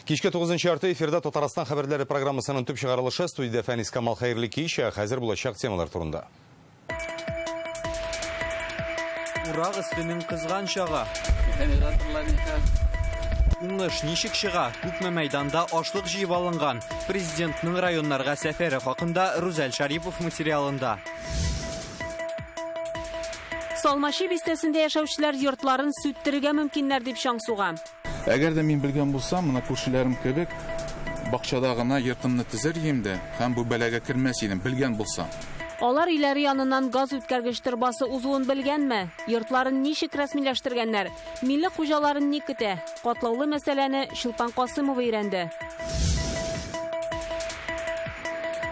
Кичке 9 ярты эфирда Татарстан хәбәрләре программасының төп чыгарылышы студиядә Фәнис Камал хәерле кич, ә хәзер булачак темалар турында. Урак өстенең кызган чагы. Механизаторлар нихәл? Уңыш ничек чыга? Күпме мәйданда ашлык җыеп алынган? Президентның районнарга сәфәре хакында Рүзәл Шарипов материалында. Салмачи бистәсендә яшәүчеләр йортларын сүттерергә мөмкиннәр дип чаң суга. Әгәр дә мин белгән булсам, менә күршеләрем кебек, бакчада гына йортымны төзер идем дә һәм бу бәлагә кермәс идем, белгән булсам. Алар өйләре яныннан газ үткәргеч торбасы узуын белгәнме? Йортларын ничек рәсмиләштергәннәр? Милек хуҗаларын ни көтә? Катлаулы мәсьәләне Чулпан Касымова өйрәнде.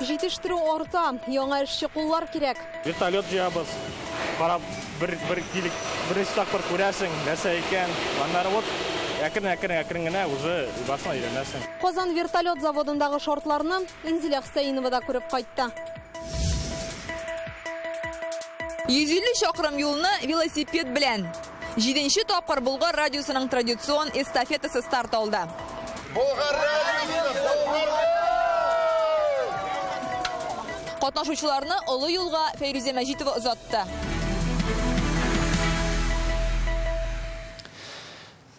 Җитештерү арта, яңа эшче куллар кирәк. Вертолет җыябыз. Карап, бер бер килеп, беренче тапкыр күрәсең, нәрсә икән. Аннары вот әкрен әкрен әкрен генә уже башына өйрәнәсең. Казан вертолет заводындагы шартларны Инзилә Хөсәенова да күреп кайтты. 150 чакрым юлны велосипед белән. Җиденче тапкыр Болгар радиосының традицион эстафетасы старт алды. Болгар радиосы, Болгар! Катнашучыларны олы юлга Фәйрүзә Мәҗитова озатты.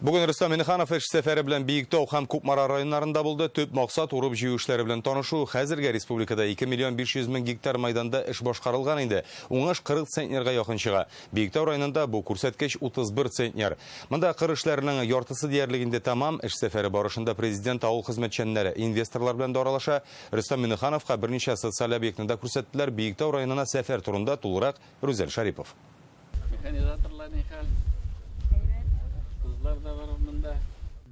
Бүген Рөстәм Миннеханов эш сәфәре белән Биектау һәм Кукмара районнарында булды. Төп максат урып-җыю эшләре белән танышу. Хәзергә республикада 2 миллион 500 мең гектар майданда эш башкарылган инде. Уңыш 40 центнерга якын чыга. Биектау районында бу күрсәткеч 31 центнер. Монда кыр эшләренең яртысы диярлек инде тәмам. Эш сәфәре барышында президент авыл хезмәтчәннәре, инвесторлар белән дә аралаша. Рөстәм Миннехановка берничә социаль объектны да күрсәттеләр. Биектау районына сәфәр турында тулырак Рүзәл Шарипов. Механизаторлар нихәл? Кызлар да бар монда.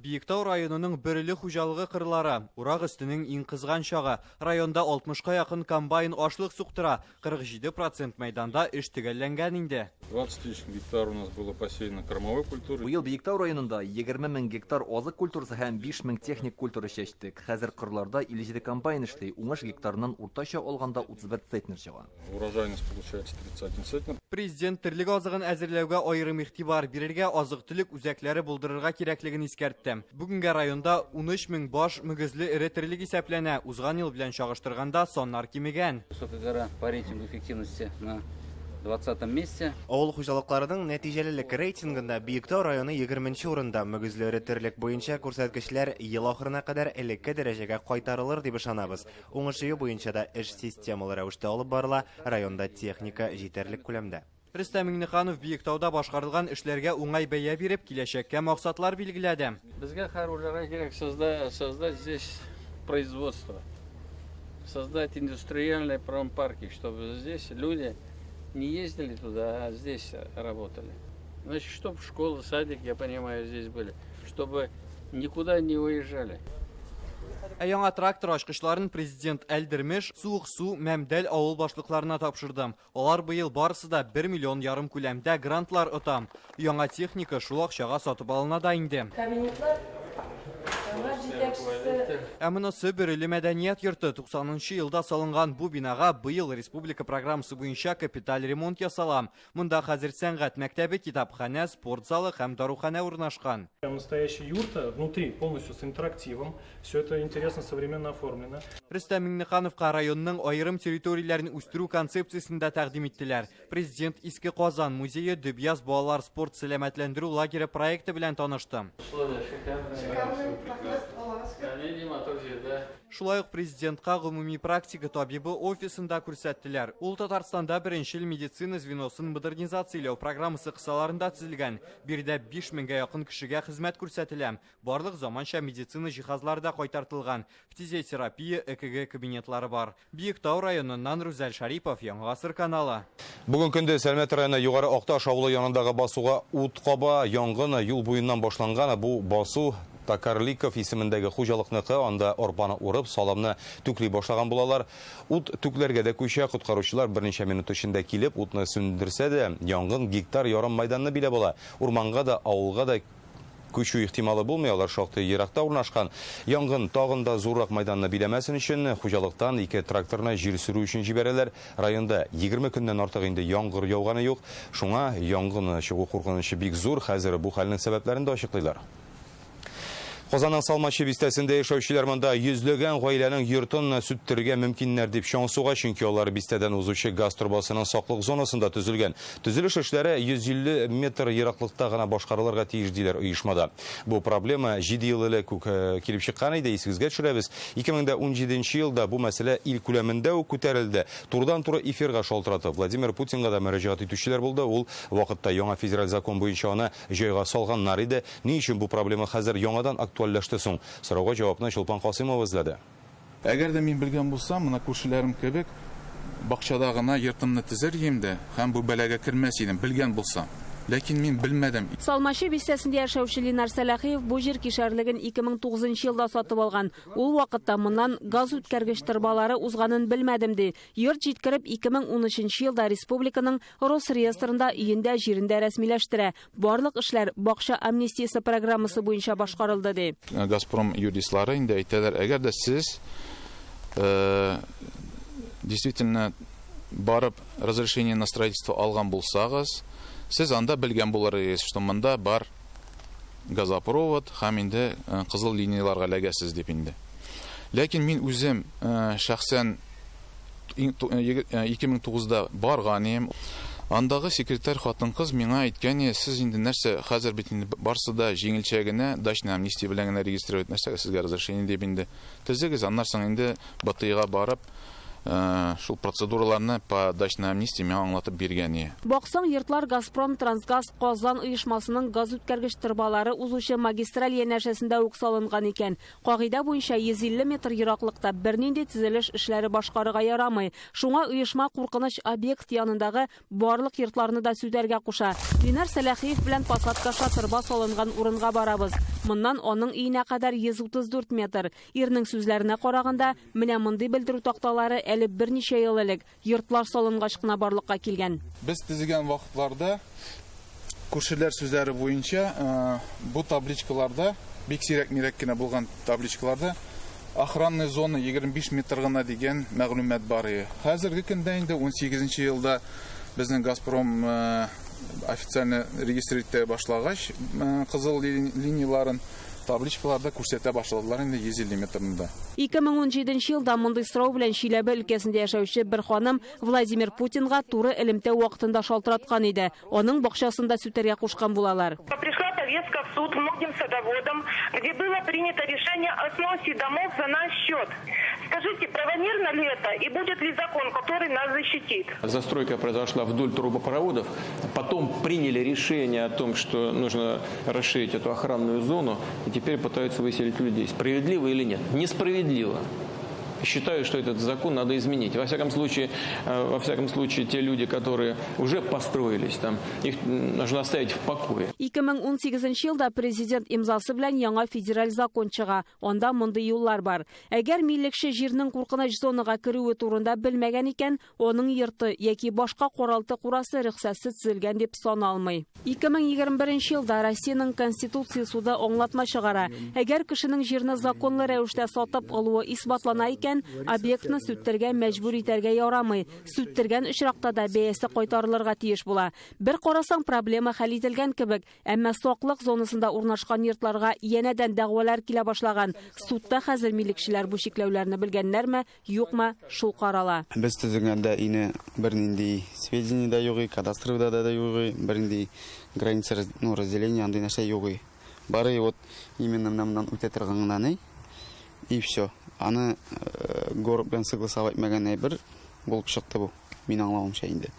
Биектау районының Бөреле хуҗалыгы кырлары. Урак өстенең иң кызган чагы. Районда 60-ка якын комбайн ашлык суктыра. 47 процент мәйданда эш төгәлләнгән инде. 20 тысяч гектар у нас было посеяно кормовой культуры. Быел Биектау районында 20 мең гектар азык культурасы һәм 5 мең техник культура чәчтек. Хәзер кырларда 57 комбайн эшли. Уңыш гектарыннан уртача алганда 31 центнер чыга. Урожайность получается 31 центнер. Президент терлек азыгын әзерләүгә аерым игътибар бирергә, азык-төлек үзәкләре булдырырга кирәклеген искәртте. Бүгенгә районда 13 мең баш мөгезле эре терлек исәпләнә. Узган ел белән чагыштырганда саннар кимегән. Высокая гора по рейтингу эффективности на 20 месте. Авыл хуҗалыкларының нәтиҗәлелек рейтингында Биектау районы 20 нче урында. Мөгезле эре терлек буенча күрсәткечләр ел ахырына кадәр элекке дәрәҗәгә кайтарылыр дип ышанабыз. Уңыш җыю буенча да эш системалы рәвештә алып барыла, районда техника җитәрлек күләмдә. Рөстәм Миңнеханов Биектауда башкарылган эшләргә уңай бәя биреп, киләчәккә максатлар билгеләде. Безгә хәзер уйларга кирәк, создать здесь производство, создать индустриальные промпарки, чтобы здесь люди не ездили туда, а здесь работали. Значит, чтобы школы, садик, я понимаю, здесь были, чтобы никуда не уезжали. Ә яңа трактор ачкычларын президент Әлдермеш, Суыксу, Мәмдәл авыл башлыкларына тапшырды. Алар быел барысы да 1 миллион ярым күләмдә грантлар ота. Яңа техника шул акчага сатып алына да инде. Кабинетлар сәнгать җитәкчесе. Ә монысы Бөреле мәдәният йорты. 90 нчы елда салынган бу бинага быел республика программасы буенча капиталь ремонт ясала. Монда хәзер сәнгать мәктәбе, китапханә, спорт залы һәм даруханә урнашкан. Прям настоящая юрта, внутри полностью с интерактивом, все это интересно, современно оформлено. Рөстәм Миңнехановка районның аерым территорияләрен үстерү концепциясен дә тәкъдим иттеләр. Президент Иске Казан музее Дөбъяз балалар спорт сәламәтләндерү лагере проекты белән танышты. Условия шикарные. Шикарный, рәхмәт, Аллага шөкер. Нинди матур җирдә. Шулай ук президентка гомуми практика табибы офисын да күрсәттеләр. Ул Татарстанда беренчел медицина звеносын модернизацияләү программасы кысаларында төзелгән. Биредә 5 меңгә якын кешегә хезмәт күрсәтелә. Барлык заманча медицина җиһазлары да кайтартылган. Фтизиотерапия, ЭКГ кабинетлары бар. Биектау районыннан Рүзәл Шарипов, Яңа гасыр каналы. Бүген көндез Әлмәт районы Югары Акташ авылы янындагы басуга ут каба. Янгын юл буеннан башланган. Бу басу Токарликов исемендәге хуҗалыкныкы. Анда арпаны урып, саламны түкли башлаган булалар. Ут түкләргә дә күчә. Коткаручылар берничә минут эчендә килеп, утны сүндерсә дә, янгын гектар ярым майданны биләп ала. Урманга да, авылга да күчү ихтималы булмый, алар шактый еракта урнашкан. Янгын тагын да зуррак майданны биләмәсен өчен, хуҗалыктан ике тракторны җир сөрү өчен җибәрәләр. Районда 20 көннән артык инде яңгыр яуганы юк. Шуңа янгын чыгу куркынычы бик зур. Хәзер бу хәлнең сәбәпләрен дә ачыклыйлар. Казанның Салмачы бистәсендә яшәүчеләр монда йөзләгән гаиләнең йортын сүттерергә мөмкиннәр дип чаң суга, чөнки алар бистәдән узучы газ торбасының саклык зонасында төзелгән. Төзелеш эшләре 150 метр ераклыкта гына башкарылырга тиеш, диләр оешмада. Бу проблема 7 ел элек үк килеп чыккан иде, исегезгә төшерәбез. 2017 елда бу мәсьәлә ил күләмендә үк күтәрелде. Турыдан-туры эфирга шалтыратып, Владимир Путинга да мөрәҗәгать итүчеләр булды. Ул вакытта яңа федераль закон буенча аны җайга салганнар иде. Ни өчен бу проблема хәзер яңадан актуальләште соң? Сорауга җавапны Чулпан Касыймова эзләде. Әгәр дә мин белгән булсам, менә күршеләрем кебек, бакчада гына йортымны төзер идем дә һәм бу бәлагә кермәс идем, белгән булсам. Ләкин мин белмәдем. Салмачы бистәсендә яшәүче Линар Сәләхиев бу җир кишәрлеген 2009 елда сатып алган. Ул вакытта моннан газ үткәргеч торбалары узганын белмәдем, ди. Йорт җиткереп 2013 елда республиканың Росреестрында өен дә, җирен дә рәсмиләштерә. Барлык эшләр бакча амнистиясе программасы буенча башкарылды, ди. Газпром юристлары инде әйтәләр, әгәр дә сез действительно барып разрешение на строительство алган булсагыз, сез анда белгән булыр идегез, что монда бар газопровод һәм инде кызыл линияләргә эләгәсез дип инде. Ләкин мин үзем шәхсән 2009-да барган идем. Андагы секретарь хатын-кыз миңа әйткән иде, сез инде нәрсә, хәзер бит инде барсы да җиңелчә генә, дачный амнистия белән генә регистрировать, нәрсәгә сезгә разрешение дип инде төзегез, аннан соң инде БТИга барып, шул процедураларны по дачной амнистии миңа аңлатып биргән иде. Баксаң, йортлар Газпром Трансгаз Казан оешмасының газ үткәргеч торбалары узучы магистраль янәшәсендә үк салынган икән. Кагыйдә буенча 150 метр ераклыкта бернинди төзелеш эшләре башкарырга ярамый. Шуңа оешма куркыныч объект янындагы барлык йортларны да сүтәргә куша. Линар Сәләхиев белән посадка аша торба салынган урынга барабыз. Моннан аның өенә кадәр 134 метр. Ирнең сүзләренә караганда, менә мондый белдерү такталары әле берничә ел элек, йортлар салынгач кына барлыкка килгән. Без төзегән вакытларда күршеләр сүзләре буенча бу табличкаларда, бик сирәк-мирәк кенә булган табличкаларда охранная зона 25 метр гына дигән мәгълүмат бар иде. Хәзерге көндә инде 18 елда безнең Газпром официально регистрировать итә башлагач, кызыл линияларын табличкаларда күрсәтә башладылар инде 150 метрында. 2017 елда мондый сорау белән Чиләбе өлкәсендә яшәүче бер ханым Владимир Путинга туры элемтә вакытында шалтыраткан иде. Аның бакчасын да сүтәргә кушкан булалар. Пришла повестка в суд многим садоводам, где было принято решение о сносе домов за наш счет. Скажите, правомерно ли это и будет ли закон, который нас защитит? Застройка произошла вдоль трубопроводов. Потом приняли решение о том, что нужно расширить эту охранную зону, и теперь пытаются выселить людей. Справедливо или нет? Несправедливо. Считаю, что этот закон надо изменить. Во всяком случае, те люди, которые уже построились там, их нужно оставить в покое. 2018 елда президент имзасы белән яңа федераль закон чыга. Анда мондый юллар бар. Әгәр миллекче җирнең куркыныч зонага керүе турында белмәгән икән, аның йорты яки башка каралты курасы рөхсәтсез төзелгән дип саналмый. 2021 елда Россиянең Конституция суды аңлатма чыгара. Әгәр кешенең җирне законлы рәвештә сатып алуы исбатлана икән, объектны сүттерергә мәҗбүр итәргә ярамый. Сүттергән очракта да бәясе кайтарылырга тиеш була. Бер карасаң, проблема хәл ителгән кебек, әмма саклык зонасында урнашкан йортларга янәдән дәгъвалар килә башлаган. Судта хәзер милекчеләр бу чикләүләрне белгәннәрме, юкмы, шул карала. Без төзегәндә ине бернинди сведения дә юк, кадастровда да юк, бернинди граница, ну, разделение андый нәрсә юк. Бары вот именно моннан үтә торган гына, и все. Аны город белән согласовать итмәгән әйбер булып чыкты бу, мин аңлавымча инде.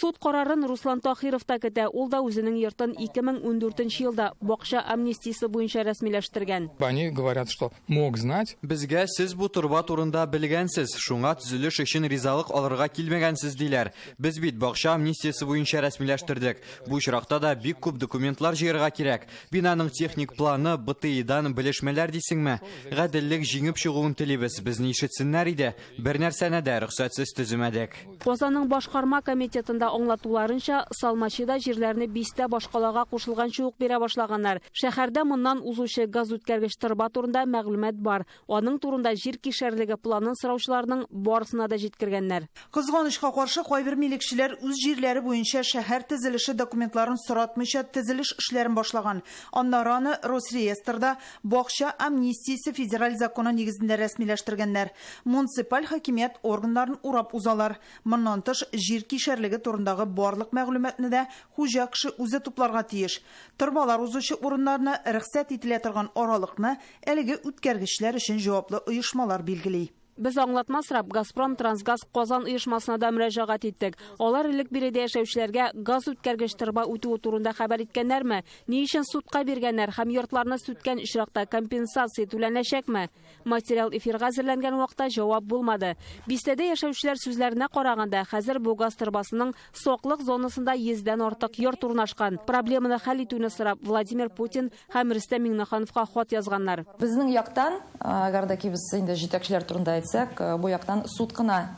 Суд карарын Руслан Тахиров та көтә. Ул да үзенең йортын 2014 елда бакча амнистиясе буенча рәсмиләштергән. Они говорят, что мог знать. Безгә сез бу торба турында белгәнсез, шуңа төзелеш өчен ризалык алырга килмәгәнсез диләр. Без бит бакча амнистиясе буенча рәсмиләштердек. Бу очракта да бик күп документлар җыярга кирәк. Бинаның техник планы, БТИдан белешмәләр дисеңме? Гаделлек җиңеп чыгуын телибез. Безне ишетсеннәр иде. Бер нәрсәне дә рөхсәтсез төземәдек. Казанның башкарма комитетында аңлатуларынча, Салмачида җирләрне бистә башкалага кушылганчы ук бирә башлаганнар. Шәһәрдә моннан узучы газүткәргеч торба турында мәгълүмат бар. Аның турында җир кишәрлеге планын сораучыларның барысына да җиткергәннәр. Кызганычка каршы, кайбер милекчеләр үз җирләре буенча шәһәр төзелеше документларын соратмыйча төзелеш эшләрен башлаган. Аннары аны Росреестрда Бакча амнистиясе федераль законы нигезендә рәсмиләштергәннәр. Муниципаль хакимият органнарын урап узалар. Моннан тыш, җир кишәрлеге турындагы барлык мәгълүматны да хуҗа кеше үзе тупларга тиеш. Торбалар узучы урыннарны, рөхсәт ителә торган аралыкны әлеге үткәргечләр өчен җаваплы оешмалар билгели. Без аңлатма сорап Газпром трансгаз Казан оешмасына да мөрәҗәгать иттек. Алар элек биредә яшәүчеләргә газ үткәргеч торба үтүе турында хәбәр иткәннәрме? Ни өчен судка биргәннәр һәм йортларны сүткән очракта компенсация түләнәчәкме? Материал эфирга әзерләнгән вакытта җавап булмады. Бистәдә яшәүчеләр сүзләренә караганда, хәзер бу газ торбасының саклык зонасында йөздән артык йорт урнашкан. Проблеманы хәл итүне сорап, Владимир Путин һәм Рөстәм Миңнехановка хат язганнар. Безнең яктан, әгәр дә ки без инде җитәкчеләр турында әйтсәк, бу яктан суд кына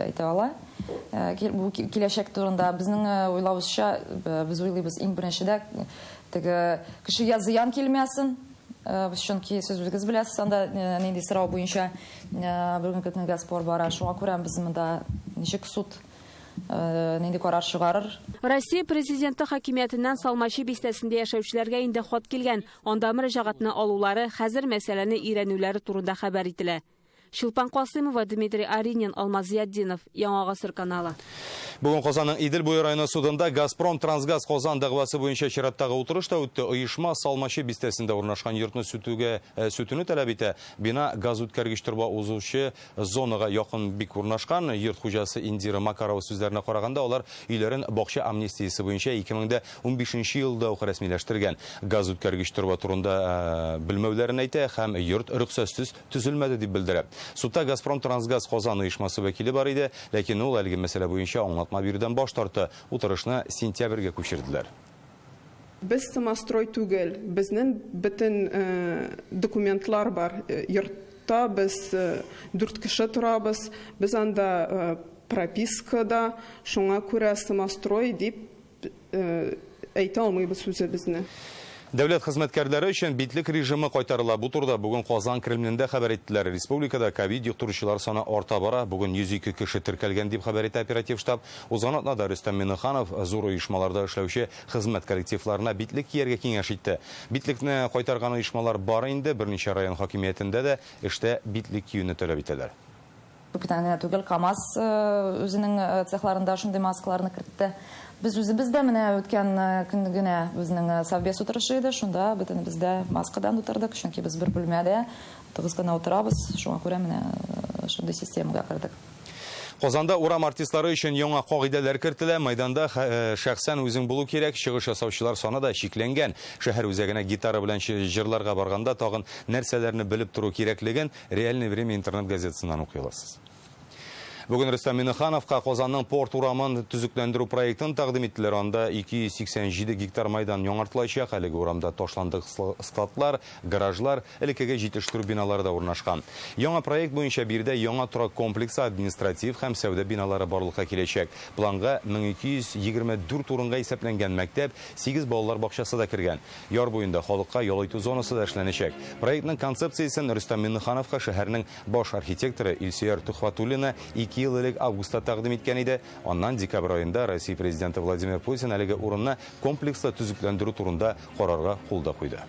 әйтә ала. Бу киләчәк турында безнең уйлавыбызча, без уйлыйбыз, иң беренчедә теге кешегә зыян килмәсен, чөнки сез үзегез беләсез, анда нинди сорау буенча бүгенге көнгә спор бара. Шуңа күрә без монда ничек суд нинди карар чыгарыр. Россия Президенты хакимиятеннән Салмачи бистәсендә яшәүчеләргә инде хат килгән. Анда мөрәҗәгатьне алулары, хәзер мәсьәләне өйрәнүләре турында хәбәр ителә. Чулпан Касымова, Дмитрий Аринин, Алмаз Зиятдинов, Яңа Гасыр каналы. Бүген Казанның Идел буе районы судында Газпром Трансгаз Казан дәгъвасы буенча чираттагы утырыш та үтте. Оешма Салмачи бистәсендә урнашкан йортны сүтүне таләп итә. Бина газ үткәргеч торба узучы зонага якын бик урнашкан. Йорт хуҗасы Индира Макарова сүзләренә караганда, алар өйләрен бакча амнистиясе буенча 2015 елда ук рәсмиләштергән. Газ үткәргеч торба турында белмәүләрен әйтә һәм йорт рөхсәтсез төзелмәде дип белдерә. Судта Газпром Трансгаз Казан оешмасы вәкиле бар иде, ләкин ул әлеге мәсьәлә буенча аңлатма бирүдән баш тартты. Утырышны сентябрьгә күчерделәр. Без самострой түгел, безнең бөтен документлар бар. Йортта без 4 кеше торабыз, без анда пропискада, шуңа күрә самострой дип әйтә алмыйбыз үзебезне. Дәүләт хезмәткәрләре өчен битлек режимы кайтарыла. Бу турыда бүген Казан Кремлендә хәбәр иттеләр. Республикада ковид йоктыручылар саны арта бара. Бүген 102 кеше теркәлгән дип хәбәр итә оператив штаб. Узган атнада Рөстәм Миңнеханов зур оешмаларда эшләүче хезмәт коллективларына битлек кияргә киңәш итте. Битлекне кайтарган оешмалар бар инде, берничә район хакимиятендә дә эштә битлек киюне таләп итәләр. Күптән генә түгел, КАМАЗ үзенең цехларында шундый маскаларны кертте. Без үзебез дә менә үткән көн генә безнең совбез утырышы иде, шунда бөтенебез дә маскадан утырдык, чөнки без бер бүлмәдә тыгыз гына утырабыз, шуңа күрә менә шундый системага кердек. Казанда урам артистлары өчен яңа кагыйдәләр кертелә. Майданда шәхсән үзең булу кирәк, чыгыш ясаучылар саны да чикләнгән. Шәһәр үзәгенә гитара белән җырларга барганда тагын нәрсәләрне белеп тору кирәклеген Реальное время интернет газетасыннан укый аласыз. Бүген Рөстәм Миңнехановка Казанның порт урамын төзекләндерү проектын тәкъдим иттеләр. Анда 287 гектар майдан яңартылачак. Әлеге урамда ташландык складлар, гаражлар, элеккеге җитештерү биналары да урнашкан. Яңа проект буенча биредә яңа торак комплексы, административ һәм сәүдә биналары барлыкка киләчәк. Планга 1224 урынга исәпләнгән мәктәп, 8 балалар бакчасы да кергән. Яр буенда халыкка ял итү зонасы да эшләнәчәк. Проектның концепциясен Рөстәм Миңнехановка шәһәрнең баш архитекторы Илсөяр Төхвәтуллина 2 ел элек августта тәкъдим иткән иде. Аннан декабрь аенда Россия президенты Владимир Путин әлеге урынны комплекслы төзекләндерү турында карарга кул да куйды.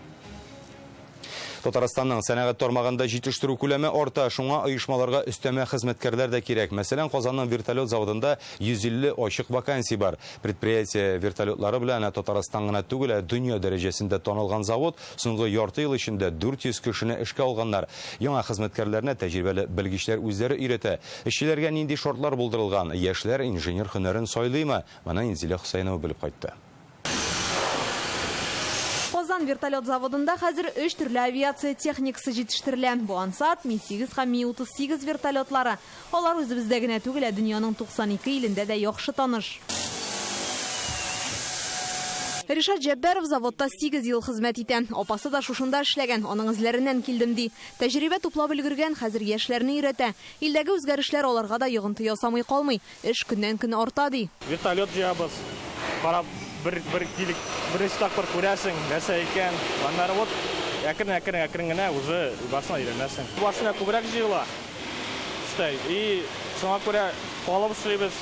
Татарстанның сәнәгать тармагында җитештерү күләме арта, шуңа оешмаларга өстәмә хезмәткәрләр дә кирәк. Мәсәлән, Казанның вертолет заводында 150 ачык вакансия бар. Предприятие вертолетлары белән Татарстан гына түгел, ә дөнья дәрәҗәсендә танылган завод соңгы ярты ел эчендә 400 кешене эшкә алганнар. Яңа хезмәткәрләрне тәҗрибәле белгечләр үзләре өйрәтә. Эшчеләргә нинди шартлар булдырылган? Яшьләр инженер һөнәрен сайлыймы? Моны Инзилә Хөсәенова белеп кайтты. Казан вертолет заводында хәзер 3 төрле авиация техникасы җитештерелә. Бу Ансат, Ми-8 һәм Ми-38 вертолетлары. Алар үзебездә генә түгел, ә дөньяның 92 илендә дә яхшы таныш. Ришат Җәббаров заводта 8 ел хезмәт итә. Апасы да шушында эшләгән, аның эзләреннән килдем ди. Тәҗрибә туплап өлгергән, хәзер яшьләрне өйрәтә. Илдәге үзгәрешләр аларга да йогынты ясамый калмый. Эш көннән-көн арта ди. Вертолет җыябыз. Карап бер бер килеп беренче тапкыр күрәсең, нәрсә икән. Аннары вот әкрен-әкрен әкрен генә уже башына өйрәнәсең. Башына күбрәк җыела. Шулай. И шуңа күрә калып эшлибез.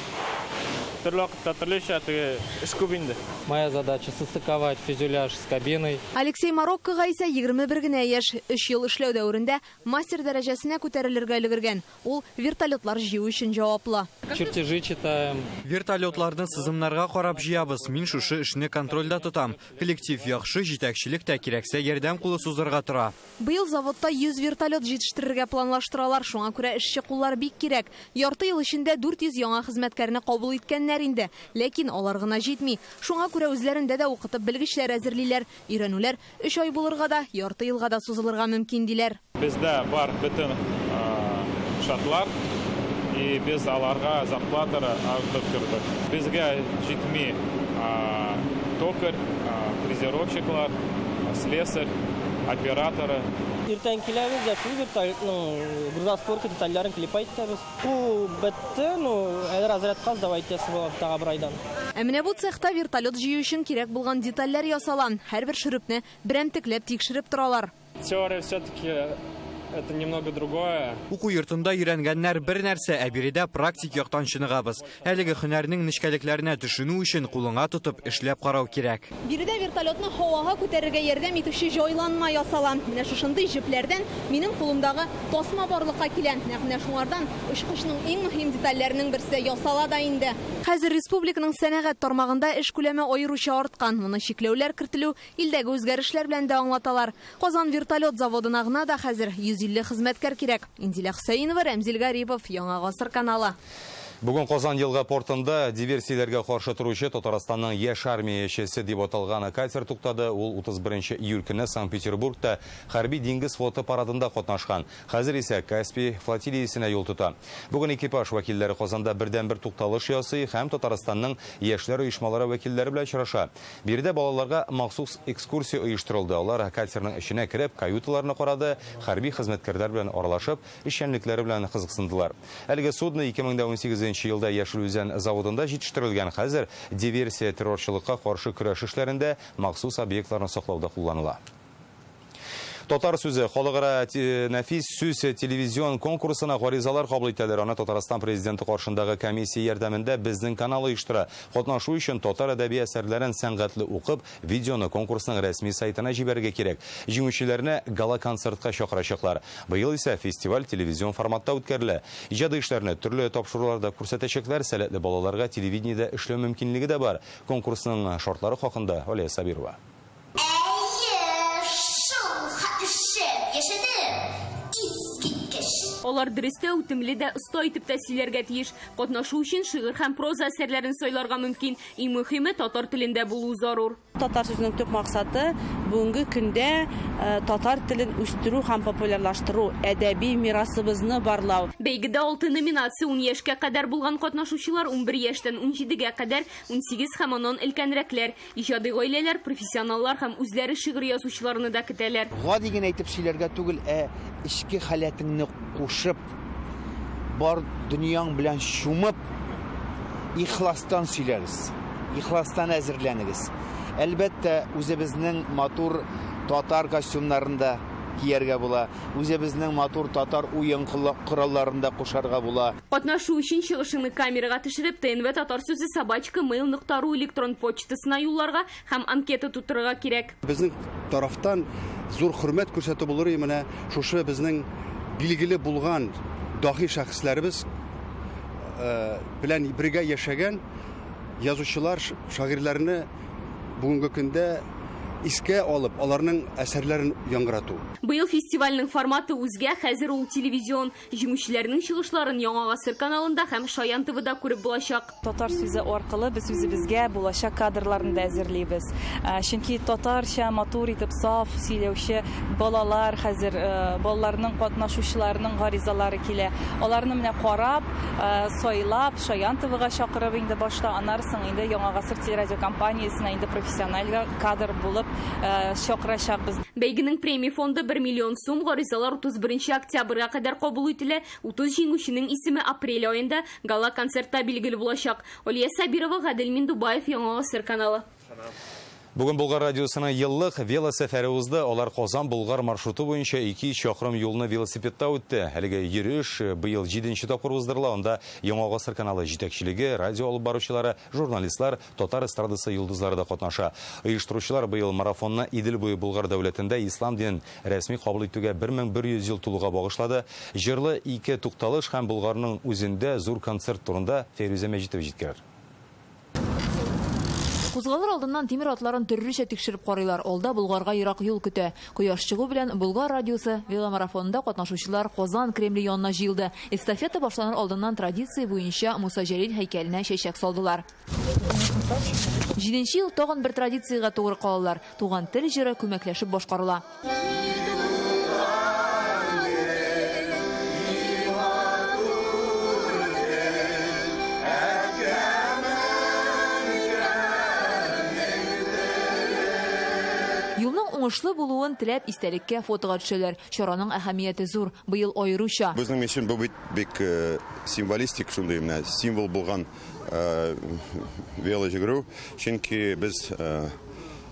Төрле вакытта төрлечә, теге эш күп инде. Моя задача состыковать фюзеляж с кабиной. Алексей Мароккога исә 21 генә яшь. Өч ел эшләү дәверендә мастер дәрәҗәсенә күтәрелергә өлгергән. Ул вертолетлар җыю өчен җаваплы. Чертежи читаем. Вертолетларны сызымнарга карап җыябыз. Мин шушы эшне контрольдә тотам. Коллектив яхшы, җитәкчелек тә кирәксә ярдәм кулы сузырга тора. Быел заводта 100 вертолет җитештерергә планлаштыралар, шуңа күрә эшче куллар бик кирәк. Ярты ел эчендә 400 яңа хезмәткәрне кабул иткәннәр инде. Ләкин алар гына җитми. Шуңа күрә үзләрендә дә укытып белгечләр әзерлиләр. Өйрәнүләр өч ай булырга да, ярты елга да сузылырга мөмкин, диләр. Бездә бар бөтен шартлар, и без аларга зарплата арттырдык. Безгә җитми токарь, фрезеровщиклар, слесарь, операторы. Иртән киләбез дә шул вертолетның грузоскорка детальләрен клепать итәбез. Бу бетте, ну, әле разрядка сдавать итәсе була тагы бер айдан. Ә менә бу цехта вертолет җыю өчен кирәк булган детальләр ясала. Һәрбер шөрепне берәмтекләп тикшереп торалар. Теория все-таки это немного другое. Уку йортында өйрәнгәннәр бер нәрсә, ә биредә практик яктан чыныгабыз. Әлеге һөнәрнең нечкәлекләренә төшенү өчен кулыңа тотып эшләп карау кирәк. Биредә вертолетны һавага күтәрергә ярдәм итүче җайланма ясала. Менә шушындый җепләрдән минем кулымдагы тасма барлыкка килә. Нәкъ менә шуңардан очкычның иң мөһим детальләренең берсе ясала да инде. Хәзер республиканың сәнәгать тармагында эш күләме аеруча арткан. Моны чикләүләр кертелү, илдәге үзгәрешләр белән дә аңлаталар. Казан вертолет заводына гына да хәзер 150 хезмәткәр кирәк. Индилә Хөсәенова, Рәмзил Гарипов, Яңа Гасыр каналы. Бүген Казан елга портында диверсияләргә каршы торучы Татарстанның яшь армиячесе дип аталган катер туктады. Ул 31 июль көне Санкт-Петербургта хәрби диңгез флоты парадында катнашкан. Хәзер исә Каспий флотилиясенә юл тота. Бүген экипаж вәкилләре Казанда бердәнбер тукталыш ясый һәм Татарстанның яшьләр оешмалары вәкилләре белән очраша. Биредә балаларга махсус экскурсия оештырылды. Алар катерның эченә кереп, каюталарны карады, хәрби хезмәткәрләр белән аралашып, эшчәнлекләре белән кызыксындылар. Әлеге судно 2018 елда Яшел Үзән заводында җитештерелгән. Хәзер диверсия террорчылыкка каршы көрәш эшләрендә махсус объектларны саклауда кулланыла. Татар сүзе халыкара нәфис сүз телевизион конкурсына гаризалар кабул итәләр. Аны Татарстан президенты каршындагы комиссия ярдәмендә безнең канал оештыра. Катнашу өчен татар әдәби әсәрләрен сәнгатьле укып, видеоны конкурсның рәсми сайтына җибәрергә кирәк. Җиңүчеләрне гала-концертка чакырачаклар. Быел исә фестиваль телевизион форматта үткәрелә. Иҗади эшләрне төрле тапшыруларда күрсәтәчәкләр, сәләтле балаларга телевидениедә эшләү мөмкинлеге дә бар. Конкурсның шартлары хакында Алия Сабирова. Алар дөрестә үтемле дә, оста итеп тә сөйләргә тиеш. Катнашу өчен шигырь һәм проза әсәрләрен сайларга мөмкин. Иң мөһиме татар телендә булу зарур. Татар сүзенең төп максаты бүгенге көндә татар телен үстерү һәм популярлаштыру, әдәби мирасыбызны барлау. Бәйгедә 6 номинация, 10 яшькә кадәр булган катнашучылар, 11 яшьтән 17гә кадәр, 18 һәм аннан өлкәнрәкләр, иҗади гаиләләр, профессионаллар һәм үзләре шигырь язучыларны да көтәләр. Гади генә әйтеп сөйләргә түгел, ә эчке халәтеңне кушып, бар дөньяң белән чумып, ихластан сөйләрбез, ихластан әзерләнегез. Әлбәттә, үзебезнең матур татар костюмнарын да кияргә була, үзебезнең матур татар уен коралларын да кушарга була. Катнашу өчен чыгышыңны камерага төшереп, ТНВ татар сүзе собачка mail.ru электрон почтасына юлларга һәм анкета тутырырга кирәк. Безнең тарафтан зур хөрмәт күрсәтү булыр, менә шушы безнең билгеле булган дахи шәхесләребез белән бергә яшәгән язучылар, шагыйрьләрне бүгенге көндә искә алып, аларның әсәрләрен яңгырату. Быел фестивальнең форматы үзгә, хәзер ул телевизион. Җиңүчеләрнең чыгышларын Яңа гасыр каналында һәм Шаян ТВда күреп булачак. Татар сүзе аркылы без үзебезгә булачак кадрларны да әзерлибез. Чөнки татарча матур итеп саф сөйләүче балалар хәзер, балаларның катнашучыларының гаризалары килә. Аларны менә карап, сайлап, Шаян ТВга чакырып инде башта, аннары соң инде Яңа гасыр телерадиокомпаниясенә инде профессиональ кадр булып чакырачакбыз. Бәйгенең премия фонды 1 миллион сум, гаризалар 31 октябрьгә кадәр кабул ителә. 30 җиңүченең исеме апрель аенда гала-концертта билгеле булачак. Алия Сабирова, Гадел Миндубаев, Яңа гасыр каналы. Бүген Болгар радиосының еллык велосәфәре узды. Алар Казан-Болгар маршруты буенча 200 чакрым юлны велосипедта үтте. Әлеге йөреш быел 7 тапкыр уздырыла. Анда Яңа гасыр каналы җитәкчелеге, радио алып баручылары, журналистлар, татар эстрадасы йолдызлары да катнаша. Оештыручылар быел марафонны Идел буе Болгар дәүләтендә ислам динен рәсми кабул итүгә 1100 ел тулуга багышлады. Җырлы ике тукталыш һәм Болгарның үзендә зур концерт турында Фәйрүзә Мәҗитова җиткерер. Кузгалыр алдыннан тимер атларын төрлечә тикшереп карыйлар. Алда Болгарга ерак юл көтә. Кояш чыгу белән Болгар радиосы веломарафонында катнашучылар Казан Кремле янына җыелды. Эстафета башланыр алдыннан традиция буенча Муса Җәлил һәйкәленә чәчәк салдылар. Җиденче ел тагын бер традициягә тугры калалар. Туган тел җыры күмәкләшеп башкарыла. Юлның уңышлы булуын теләп истәлеккә фотога төшәләр. Чараның әһәмияте зур, быел аеруча. Безнең өчен бу бит бик символистик шундый менә символ булган вело йөгерү, чөнки без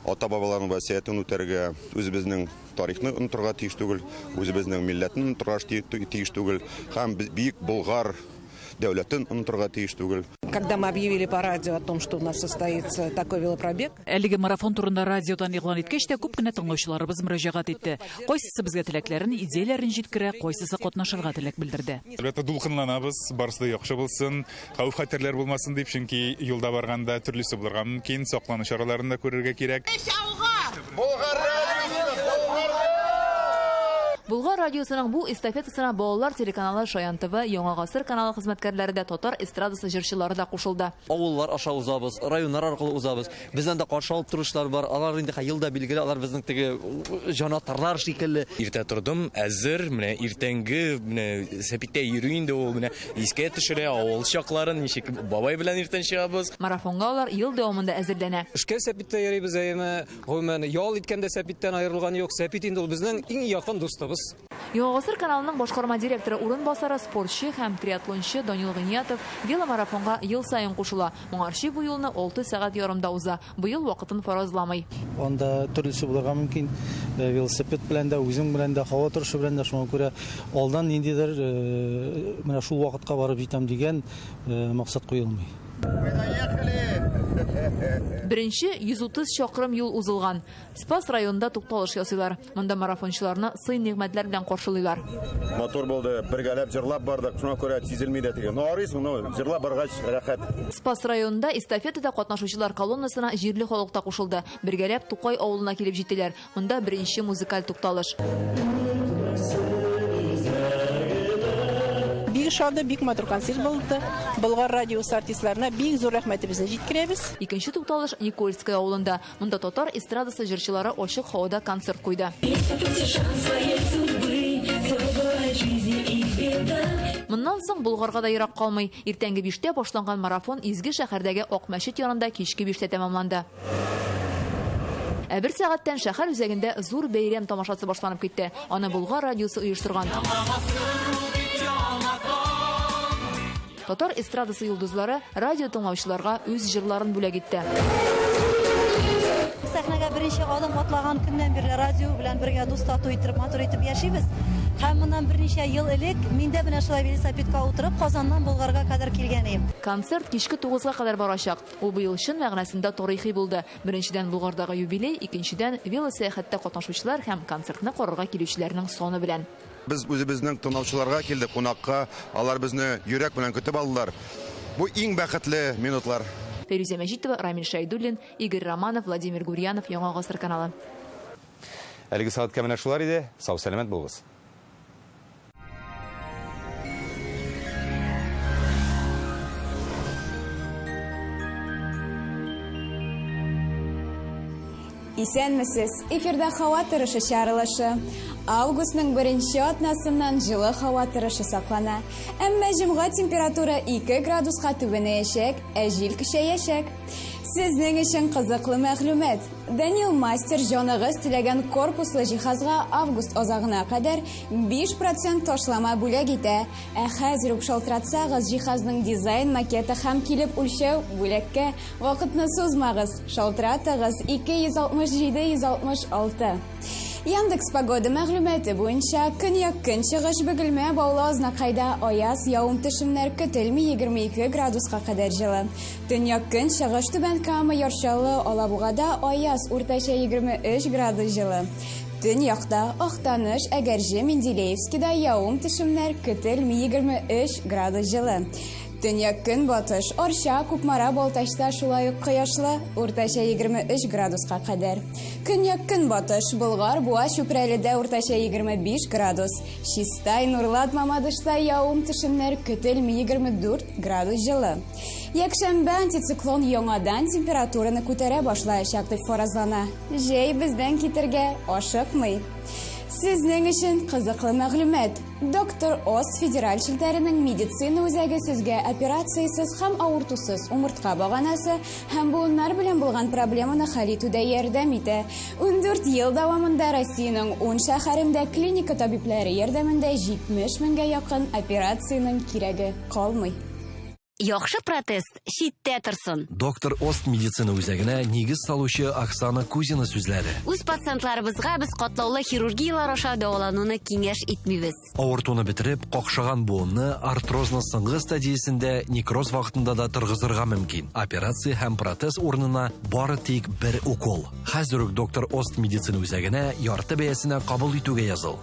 ата-бабаларның васыятен үтәргә, үзебезнең тарихны онытырга тиеш түгел, үзебезнең милләтне онытырга тиеш түгел һәм бөек Болгар дәүләтен онытырга тиеш түгел. Когда мы объявили по радио о том, что у нас состоится такой велопробег. Әлеге марафон турында радиодан игълан иткәч тә күп кенә тыңлаучыларыбыз мөрәҗәгать итте. Кайсысы безгә теләкләрен, идеяләрен җиткерә, кайсысы катнашырга теләк белдерде. Әлбәттә, дулкынланабыз, барысы да яхшы булсын, хәвеф-хәтерләр булмасын дип, чөнки юлда барганда төрлесе булырга мөмкин, саклану чараларын да күрергә кирәк. Болгар радиосының бу эстафетасына балалар телеканалы Шаян ТВ, Яңа гасыр каналы хезмәткәрләре дә, татар эстрадасы җырчылары да кушылды. Авыллар аша узабыз, районнар аркылы узабыз. Бездән дә каршы алып торучылар бар. Алар инде елда билгеле, алар безнең теге җанатарлар шикелле. Иртә тордым, әзер, менә иртәнге, менә сәпиттә йөрү инде ул, менә искә төшерә авыл чакларын, ничек бабай белән иртән чыгабыз. Марафонга алар ел дәвамында әзерләнә. Эшкә сәпиттә йөрибез, әйеме, гомумән, ял иткәндә сәпиттән аерылган юк. Сәпит инде ул безнең иң якын дустыбыз. Яңа гасыр каналының башкарма директоры урынбасары, спортчы һәм триатлончы Данил Гыниятов веломарафонга ел саен кушыла. Моңарчы бу юлны 6 сәгать ярымда уза. Быел вакытын фаразламый. Анда төрлесе булырга мөмкин. Велосипед белән дә, үзең белән дә, һава торышы белән дә, шуңа күрә алдан ниндидер менә шул вакытка барып җитәм дигән максат куелмый. Беренче 130 чакрым юл узылган. Спас районында тукталыш ясыйлар. Монда марафончыларны сый-нигъмәтләр белән каршылыйлар. Матур булды, бергәләп җырлап бардык. Шуңа күрә сизелми дә теге. Ну, арыйсың, ну, җырлап баргач рәхәт. Спас районында эстафетада катнашучылар колоннасына җирле халык та кушылды. Бергәләп Тукай авылына килеп җиттеләр. Монда беренче музыкаль тукталыш. Бик шады, бик матур концерт булды. Болгар радиосы артистларына бик зур рәхмәтебезне җиткерәбез. Икенче тукталыш Никольское авылында. Монда татар эстрадасы җырчылары ачык һавада концерт куйды. Моннан соң Болгарга да ерак калмый. Иртәнге 5тә башланган марафон изге шәһәрдәге Ак мәчет янында кичке 5тә тәмамланды. Ә бер сәгатьтән шәһәр үзәгендә зур бәйрәм тамашасы башланып китте. Аны Болгар радиосы оештырган. Татар эстрадасы йолдызлары радио тыңлаучыларга үз җырларын бүләк итте. Сәхнәгә беренче адым атлаган көннән бирле радио белән бергә дус тату итеп, матур итеп яшибез. Һәм моннан берничә ел элек мин дә менә шулай велосипедка утырып Казаннан Болгарга кадәр килгән идем. Концерт кичке 9-га кадәр барачак. Ул быел чын мәгънәсендә тарихи булды. Беренчедән Болгардагы юбилей, икенчедән велосәяхәттә катнашучылар һәм концертны карарга килүчеләрнең саны белән. Без үзебезнең тыңлаучыларга килдек кунакка, алар безне йөрәк белән көтеп алдылар. Бу иң бәхетле минутлар. Фәйрүзә Мәҗитова, Рамил Шәйдуллин, Игорь Романов, Владимир Гурьянов, Яңа Гасыр каналы. Әлеге сәгатькә менә шулар иде. Сау-сәламәт булыгыз. Исәнмесез! Эфирда һава торышы чыгарылышы. Августның беренче атнасыннан җылы һава торышы саклана. Әмма җомга температура 2 градуска түбәнәячәк, ә җил көчәячәк. Сезнең өчен кызыклы мәгълүмат. Данил Мастер җаныгыз теләгән корпуслы җиһазга август азагына кадәр 5 процент ташлама бүләк итә. Ә хәзер үк шалтыратсагыз, җиһазның дизайн макеты һәм килеп үлчәү бүләккә. Вакытны сузмагыз, шалтыратыгыз 267 166. Яндекс Погода мәгълүматы буенча, көньяк-көнчыгыш Бөгелмә, Баулы, Азнакайда аяз, явым-төшемнәр көтелми, 22 градуска кадәр җылы. Төньяк-көнчыгыш Түбән Кама, Яр Чаллы, Алабугада аяз, уртача 23 градус җылы. Төньякта, Актаныш, Әгерҗе, Менделеевскида явым-төшемнәр көтелми, 23 градус җылы. Төньяк-көнбатыш, Арча, Кукмара, Балтачта шулай ук кояшлы, уртача 23 градуска кадәр. Көньяк-көнбатыш, Болгар, Буа, Чүпрәледә уртача 25 градус. Чистай, Нурлат, Мамадышта явым-төшемнәр көтелми, 24 градус җылы. Якшәмбе антициклон яңадан температураны күтәрә башлаячак дип фаразлана. Җәй бездән китергә ашыкмый. Сезнең өчен кызыклы мәгълүмат. Доктор Ост федераль челтәренең медицина үзәге сезгә операциясез һәм авыртусыз умыртка баганасы һәм буыннар белән булган проблеманы хәл итүдә ярдәм итә. 14 ел дәвамында Россиянең 10 шәһәрендә клиника табибләре ярдәмендә 70 меңгә якын операциянең кирәге калмый. Яхшы протез читтә торсын. Доктор Ост медицина үзәгенә нигез салучы Оксана Кузина сүзләре. Үз пациентларыбызга без катлаулы хирургияләр аша дәвалануны киңәш итмибез. Авыртуны бетереп, какшаган буынны артрозның соңгы стадиясендә некроз вакытында да торгызырга мөмкин. Операция һәм протез урынына бары тик бер укол. Хәзер үк Доктор Ост медицина үзәгенә ярты бәясенә кабул итүгә языл.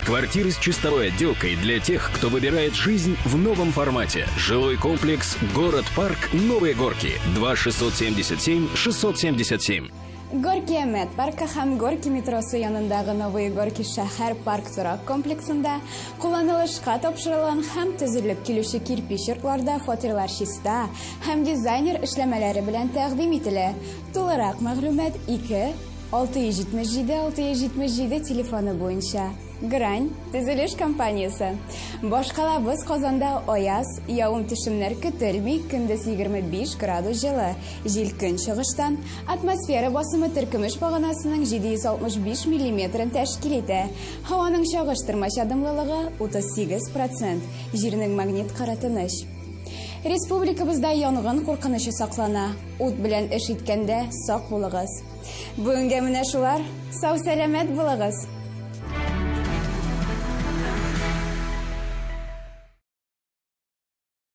Квартиры с чистовой отделкой для тех, кто выбирает жизнь в новом формате. Жилой комплекс «Город-парк Новые Горки». 2 677 677. Горки Әмәт паркы һәм Горки метросы янындагы Новые Горки шәһәр парк торак комплексында кулланылышка тапшырылган һәм төзелеп килүче кирпич йортларда фатирлар чиста һәм дизайнер эшләмәләре белән тәкъдим ителә. Тулырак мәгълүмат 2 677 677 телефоны буенча. Грань төзелеш компаниясе. Башкалабыз Казанда аяз, явым-төшемнәр көтелми, көндез 25 градус җылы. Җил көнчыгыштан, атмосфера басымы теркемеш баганасының 765 миллиметрын тәшкил итә. Һаваның чагыштырмача дымлылыгы 38 процент. Җирнең магнит кыры тыныч. Республикабызда янгын куркынычы саклана. Ут белән эш иткәндә сак булыгыз. Бүгенгә менә шулар. Сау-сәламәт булыгыз!